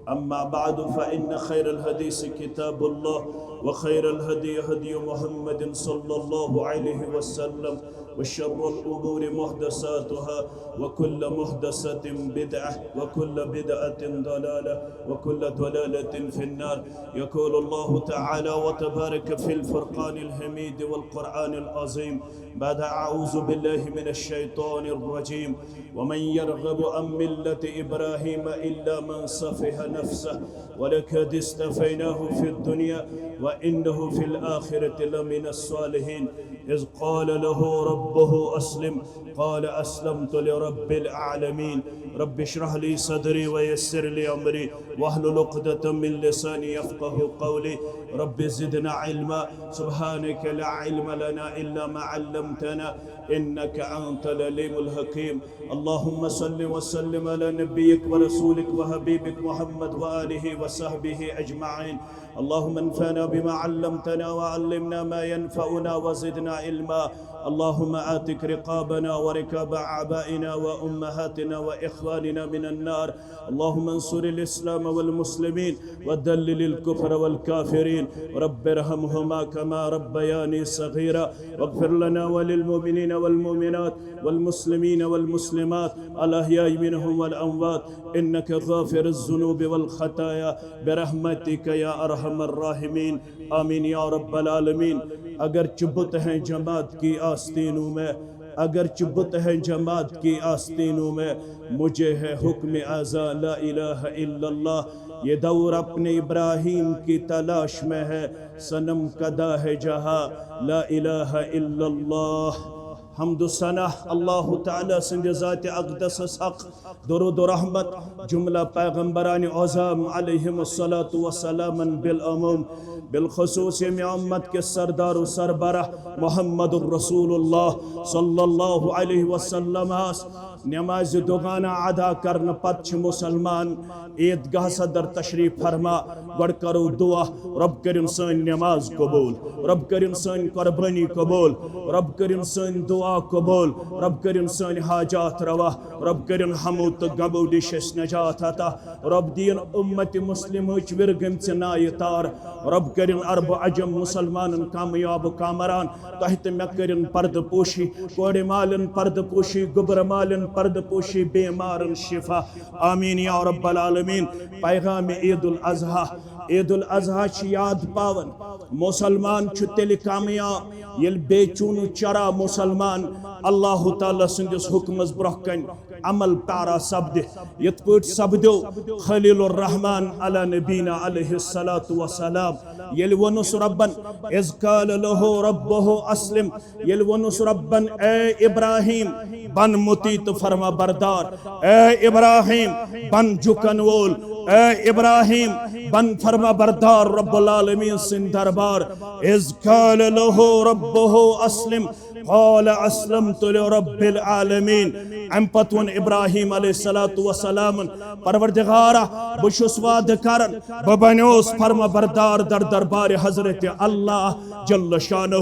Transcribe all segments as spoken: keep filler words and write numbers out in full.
أما بعد، فإن خير الحديث كتاب الله، وخير الهدي هدي محمد صلى الله عليه وسلم، وشر الأمور محدثاتها، وكل محدثة بدعة، وكل بدعة ضلالة، وكل ضلالة في النار. يقول الله تعالى وتبارك في الفرقان الحميد والقرآن العظيم بعد أعوذ بالله من الشيطان الرجيم: ومن يرغب عن ملة إبراهيم إلا من سفه نفسه ولقد اصطفيناه في الدنيا وإنه في الآخرة لمن الصالحين. إذ قال له ربه أسلم، قال أسلمت لرب العالمين. رب اشرح لي صدري ويسر لي أمري واحلل عقدة من لساني يفقه قولي. رب زدنا علما. سبحانك لا علم لنا إلا ما علمتنا إنك أنت العليم الحكيم. اللهم صل وسلم على نبيك ورسولك وحبيبك محمد وآله وصحبه أجمعين. اللهم انفعنا بما علمتنا وعلمنا ما ينفعنا وزدنا علما. اللهم اعتق رقابنا ورقاب آبائنا وأمهاتنا وإخواننا من النار. اللهم انصر الإسلام والمسلمين وذلل الكفر والكافرين. رب ارحمهما كما ربياني صغيرا. واغفر لنا وللمؤمنين والمؤمنات والمسلمين والمسلمات الأحياء منهم والأموات إنك غافر الذنوب والخطايا برحمتك يا أرحم الراحمين. آمين يا رب العالمين. اگرچہ بت ہیں جماعت کی آستینوں میں، اگرچہ بت ہیں جماعت کی آستینوں میں، مجھے ہے حکم اعضا لا الہ الا اللہ. یہ دور اپنے ابراہیم کی تلاش میں ہے، صنم کدہ ہے جہاں لا الہ الا اللہ. حمد و ثنا اللہ تعالیٰ سٕنٛدِ ذاتِ اقدسس حق، درود و رحمت جملہ پیغمبران عظام علیہم الصلاۃ والسلام بالعموم، بالخصوص ییٚمہِ امت کے سردار و سربراہ محمد الرسول اللہ صلی اللہ علیہ وسلم آس. نماز دُگانہ ادا کرنہٕ پتہٕ چھِ مسلمان عیدگاہ صدر تشریف فرما، گۄڈٕ کرو دعا، رب کٔرِن سٲنۍ نماز قبول، رب کٔرِن سٲنۍ قربٲنی قبول، رب کٔرِن سٲنۍ دعا قبول، رب کٔرِن سٲنۍ حاجات روا، رب کٔرِن ہمو تہٕ غمو نِش اَسہِ نجات عطا، رب دِیِن اُمتِ مسلمٕچ وِرٕ گٔمژِ نایہِ تار، رب کٔرِن عرب و عجم مسلمانن کامیاب و کامران، تۄہہِ تہٕ مےٚ کٔرِن پردٕ پوشی، کورِ مالٮ۪ن پردٕ پوشی، گوٚبرٕ مالٮ۪ن پردٕ پوشی، بیمارن شفا، آمین یا رب العالمین. پیغام عید الاضحی، عید الاضحی چھِ یاد پاوان، مسلمان چھُ تیٚلہِ کامیاب ییٚلہِ بے چوٗنہٕ چرا مسلمان اللہ تعالیٰ سٕنٛدِس حُکمس برٛونٛہہ کنہِ عمل پیرا سپدِ، یِتھ پٲٹھۍ سپدیو خلیل الرحمان علی نبینا علیہ الصلوۃ والسلام، ییٚلہِ ووٚنُس ربن، اذ قال لہ ربہ اسلم، ییٚلہِ ووٚنُس ربن، اے ابراہیم، بن مطیع تہٕ فرما بردار، اے ابراہیم، بن جُکن وول، اے ابراہیم، بن فرما بردار رب العالمین سٕنٛدۍ دربار۔ اذ قال لہ ربہ اسلم، قال اسلمت لرب العالمین۔ امہِ پتہٕ ووٚن ابراہیم علیہ الصلوۃ والسلامن، پروردگارا، بہٕ چھُس وعدٕ کران، بہٕ بنیوس فرما بردار در دربار حضرت اللہ جل شانہ،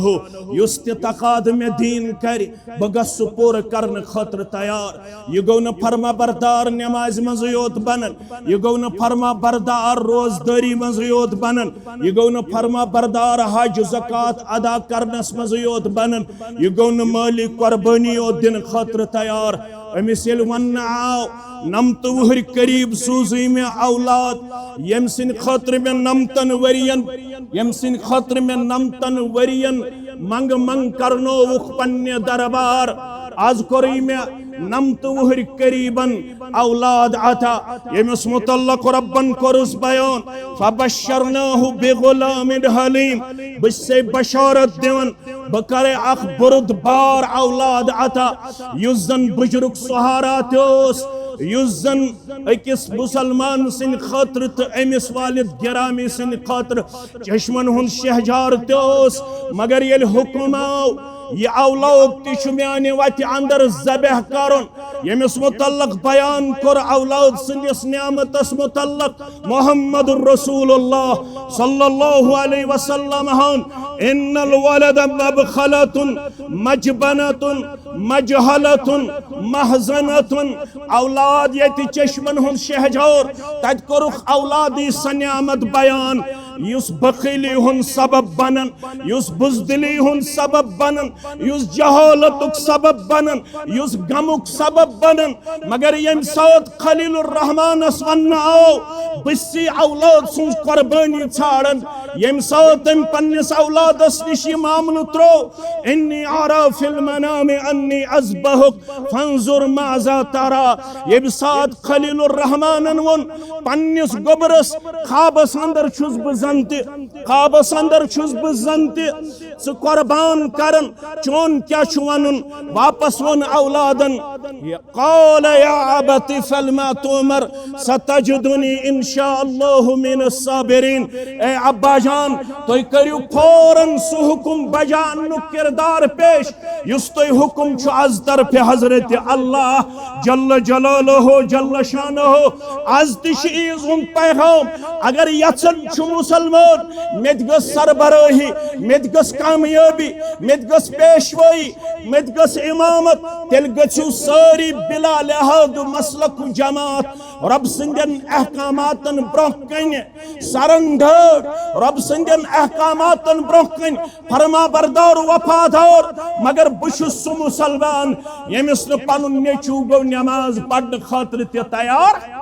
یُس تہِ تقاضہٕ مےٚ دیٖن کرِ، بہٕ گژھٕ سُہ پوٗرٕ کرنہٕ خٲطرٕ تیار۔ یہِ گوٚو نہٕ فرما بردار نمازِ منٛزٕے یوت بنان، یہِ گوٚو نہٕ فرما بردار روزدٲری منٛزٕے یوت بنان، یہِ گوٚو نہٕ فرما بردار حج زکوٰۃ ادا کرنس منٛزٕے یوت بنان، یہِ گوٚو نہٕ مٲلی قربٲنی یوت دِنہٕ خٲطرٕ تیار۔ أمِس ییٚلہِ وننہٕ آو، نمتہٕ وُہٕرۍ قریب سوٗزٕے مےٚ اولاد، ییٚمہِ سٕنٛدِ خٲطرٕ مےٚ نمتن ؤرین، ییٚمہِ سٕنٛدِ خٲطرٕ مےٚ نمتن ؤرین منٛگہٕ منٛگہٕ کرنووُکھ پننہِ دربار۔ از کوٚرُے مےٚ نمتہٕ وُہٕرۍ قریبن اولاد عطا، ییٚمِس متعلق ربن کوٚرُس بیان، فبشرناہ بغلام حلیم۔ بہٕ چھُسے بشارت دِوان، بہٕ کرے اکھ بُرد بار اولاد عطا، یُس زن بُجرُک سہارا تہِ اوس، یُس زن أکِس مسلمان سٕنٛدِ خٲطرٕ تہٕ أمِس والد گرامی سٕنٛدِ خٲطرٕ چشمن ہُنٛد شہجار تہِ اوس۔ مگر ییٚلہِ حُکم آو، یہِ اولاد تہِ چھُ میانہِ وتہِ اندر ذبح کرُن، ییٚمِس متعلق بیان کوٚر اولاد سٕنٛدِس نعمتس متعلق محمد رسول اللہ صلی اللہ علیہ وسلم ہن، ان الولد مبخلۃ مجبنۃ مجہلتن محزنتن، اولاد ییٚتہِ چشمن ہُنٛد شہجار، تتہِ کوٚرُکھ اولادی سنیامت بیان، یُس بخیلی ہُنٛد سبب بنن، یُس بزدلی ہُنٛد سبب بنن، یُس جہالتُک سبب بنن، یُس غمُک سبب بنن۔ مگر ییٚمہِ ساتہٕ خلیل الرحمانس وننہٕ آو، بہٕ چھُسے اولاد سٕنٛز قربٲنی ژھانڈان، ییٚمہِ ساتہٕ تٔمۍ پننِس اولادس نِش یہِ معاملہٕ ترٛوو، "انی ارا فی المنام انی اذبحک فانظر ماذا تری"، ییٚمہِ ساتہٕ خلیل الرحمانن ووٚن پننِس گوٚبرس، "خوابس اندر چھُس بہٕ زن تہِ، خوابس اندر چھُس بہٕ زن تہِ ژٕ قربان کران، چون کیٛاہ چھُ ونُن؟" واپس ووٚن اولادن، قال یا ابت افعل ما تؤمر ستجدنی ان شاء اللہ من الصابرین۔ اے ابا جان، تُہۍ کٔرِو فوراً سُہ حُکُم بجا اننُک کردار پیش، یُس تُہۍ حُکُم چھُ از طرفِ حضرت اللہ جل جلالہ جل شانہ۔ از تہِ چھُ عیٖذ ہُنٛد پیغام، اگر یژھان چھُ مسلمان، مےٚ تہِ گٔژھ سربرٲہی، مےٚ تہِ گٔژھ کامیٲبی، مےٚ تہِ گٔژھ پیشوٲیی، مےٚ تہِ گٔژھ امامت، تیٚلہِ گٔژھِو سٲری بلا لحاظ مسلک و جماعت رب سٕنٛدٮ۪ن احکاماتن برٛونٛہہ کنہِ سرنڈٲر، رب سٕنٛدٮ۪ن احکاماتن برٛونٛہہ کنہِ فرما بردار و وفادار۔ مگر بہٕ چھُس سُہ مسلمان، ییٚمِس نہٕ پنُن نیٚچوٗ گوٚو نٮ۪ماز پرنہٕ خٲطرٕ تہِ تیار،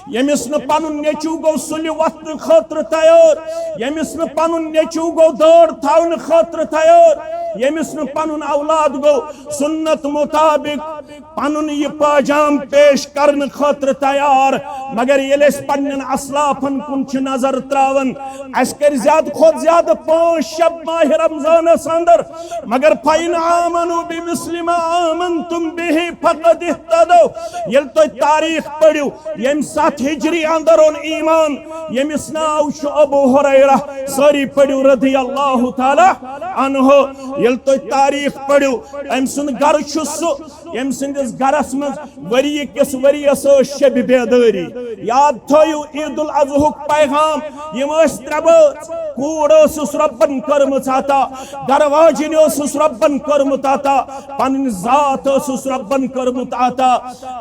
ییٚمِس نہٕ پنُن نیٚچوٗ گوٚو سُلہِ وۄتھنہٕ خٲطرٕ تیار، ییٚمِس نہٕ پنُن نیٚچوٗ گوٚو دٲر تھاونہٕ خٲطرٕ تیار، ییٚمِس نہٕ پنُن اولاد گوٚو سُنت مطابق پنُن یہِ پٲجام پیش کرنہٕ خٲطرٕ تیار۔ مگر ییٚلہِ أسۍ پننٮ۪ن اسلافن کُن چھِ نظر تراوان، اسہِ کٔرۍ زیادٕ کھۄتہٕ زیادٕ پانٛژھ شب ماہِ رمضانس اندر، مگر فَإِنْ آمَنُوا بِمِثْلِ مَا آمَنْتُمْ بِهِ فَقَدِ اهْتَدَوْا۔ ییٚلہِ تُہۍ تاریخ پٔرِو، ییٚمہِ ستھ ہجری اندر اوٚن ایمان، ییٚمِس ناو چھُ ابو ہریرہ، سٲری پٔرِو رضی اللہ تعالیٰ عنہ۔ ییٚلہِ تُہۍ تاریخ پٔرِو، أمۍ سُنٛد گرٕ چھُ سُہ، ییٚمہِ سٕنٛدِس گرس منٛز ؤری کِس ؤریس ٲس شبِ بیدٲری۔ یاد تھٲیِو عید الاضحیٰ ہُک پیغام، یِم ٲسۍ ترٛےٚ بٲژ، کوٗر ٲسٕس رۄبن کٔرمٕژ عطا، گرٕ واجِنۍ ٲسٕس رۄبن کٔرمٕژ عطا، پنٕنۍ ذات ٲسٕس رۄبن کٔرمٕژ عطا۔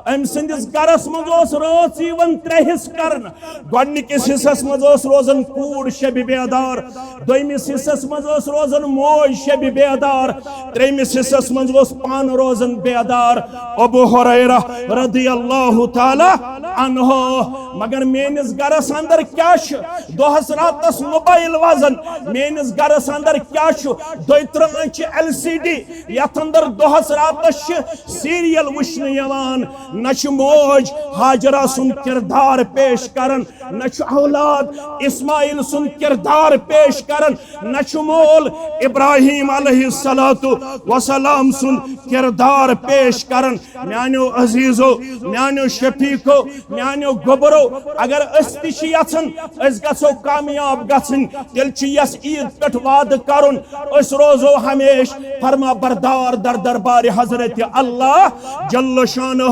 أمۍ سٕنٛدِس گرس منٛز اوس رٲژ یِوان ترٛےٚ حصہٕ کرنہٕ۔ گۄڈٕنِکِس حصس منٛز ٲس روزان کوٗر شبِ بیدار، دوٚیمِس حصس منٛز ٲس روزان موج شبِ بیدار، ترٛیٚیمِس حصس منٛز اوس پانہٕ روزان بیدار ابو ہریرہ رضی اللہ تعالیٰ عنہ۔ مگر میٲنِس گرس اندر کیٛاہ چھُ دۄہس راتس موبایل وزن؟ میٲنِس گرس اندر کیٛاہ چھُ دۄیہِ ترٕٛہ آنچہِ ایل سی ڈی، یتھ اندر دۄہس راتس چھِ سیریل وٕچھنہٕ یِوان؟ نہ چھِ موج ہاجرہ سُنٛد کردار پیش کران، نہ چھُ اولاد اسماعیل سُنٛد کردار پیش کران، نہ چھُ مول ابراہیم علیہ الصلوۃ والسلام سُنٛد کردار پیش کران۔ میانیو عزیزو، میانیو شفیقو، میانیو گوٚبرو، اگر أسۍ تہِ چھِ یژھان أسۍ گژھو کامیاب گژھٕنۍ، تیٚلہِ چھُ یس عید پٮ۪ٹھ وعدٕ کرُن، أسۍ روزو ہمیشہِ فرما بردار در دربار حضرت اللہ جل شانہ۔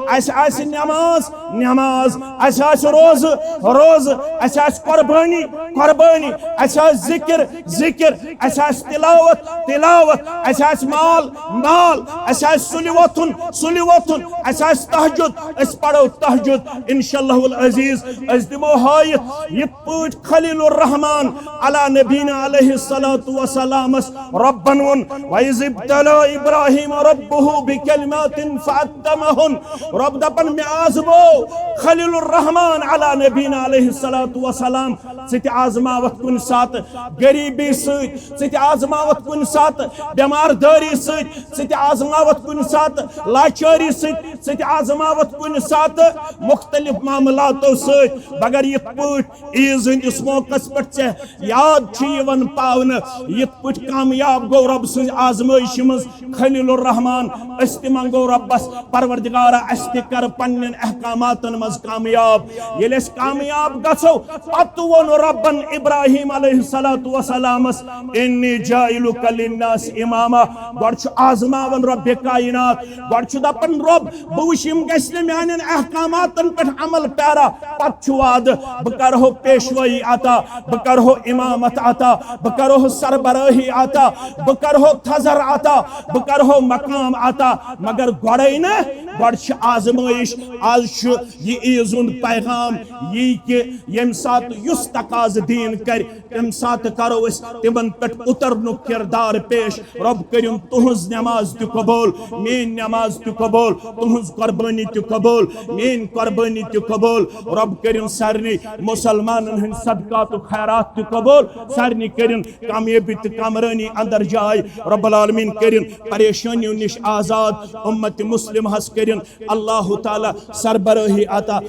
اسہِ آسہِ نماز، نماز، اسہِ آسہِ روزٕ، روزٕ، اسہِ آسہِ قربٲنی، قربٲنی، اسہِ آسہِ ذکر، ذکر، اسہِ آسہِ تلاوت، تلاوت، اسہِ آسہِ مال، مال، اسہِ آسہِ سُلہِ وۄتھُن، سُلہِ وۄتھُن، اسہِ آسہِ تہجد، أسۍ پرو تہجد۔ انشاءاللہ العزیز أسۍ دِمو ہٲیِتھ یِتھ پٲٹھۍ خلیل الرحمان علی نبینا علیہ الصلوۃ والسلامس رۄبن ووٚن، "وَإِذِ ابْتَلَىٰ إِبْرَاهِيمَ رَبُّهُ بِكَلِمَاتٍ فَأَتَمَّهُنَّ"۔ رۄب دپان، مےٚ آزمو خلیل الرحمان علی نبینا علیہ الصلوۃ والسلام۔ ژٕ تہِ آزماوتھ کُنہِ ساتہٕ غریبی سۭتۍ، ژٕ تہِ آزماوتھ کُنہِ ساتہٕ بٮ۪مار دٲری سۭتۍ، ژٕ تہِ آزماوتھ کُنہِ ساتہٕ لاچٲری سۭتۍ، ژٕ تہِ آزماوتھ کُنہِ ساتہٕ مختلف معاملاتو سۭتۍ، مگر یِتھ پٲٹھۍ عیٖذ ہٕنٛدِس موقعس پٮ۪ٹھ ژےٚ یاد چھُ یِوان پاونہٕ، یِتھ پٲٹھۍ کامیاب گوٚو رۄب سٕنٛزِ آزمٲیشہِ منٛز خلیل الرحمان۔ أسۍ تہِ منٛگو رۄبس، پروردگارا، اَسہِ تہِ کر پننٮ۪ن احکاماتن منٛز کامیاب۔ ییٚلہِ أسۍ کامیاب گژھو، پتہٕ ووٚن رۄبن ابراہیم علیہ الصلوۃ والسلامس، "انی جاعلک للناس اماما"۔ گۄڈٕ چھُ آزماوان رۄبِ کائنات، گۄڈٕ چھُ دپان، "رۄب، بہٕ وٕچھِ، یِم گژھِ نہٕ میانٮ۪ن احکاماتن پٮ۪ٹھ عمل پتہٕ چھُ وعدٕ، بہٕ کرہو پیشوٲیی عطا، بہٕ کرہو امامت عطا، بہٕ کرہو سربرٲہی عطا، بہٕ کرہو تھزر عطا، بہٕ کرہو مقام عطا۔ مگر گۄڈے نہٕ، گۄڈٕ چھِ آزمٲیش۔ آز چھُ یہِ عیٖذ ہُنٛد پیغام یی کہِ ییٚمہِ ساتہٕ یُس تقاضہٕ دیٖن کرِ، تَمہِ ساتہٕ کرو أسۍ تِمن پٮ۪ٹھ اُترنُک کردار پیش۔ رۄب کٔرِن تُہٕنٛز نماز تہِ قبول، میٲنۍ نماز تہِ قبول، تُہٕنٛز قربٲنی تہِ قبول، میٲنۍ قربٲنی تہِ قبول۔ رۄب کٔرِن سارنٕے مُسلمانن ہٕنٛدۍ صدقات و خیرات تہِ قبول، سارنٕے کٔرِن کامیٲبی تہٕ کامرٲنی اندر جاے۔ رب العالمین کٔرِن پریشٲنیو نِش آزاد، امت مسلمہس کٔرِن اللہ تعالیٰ سربرٲہی عطا۔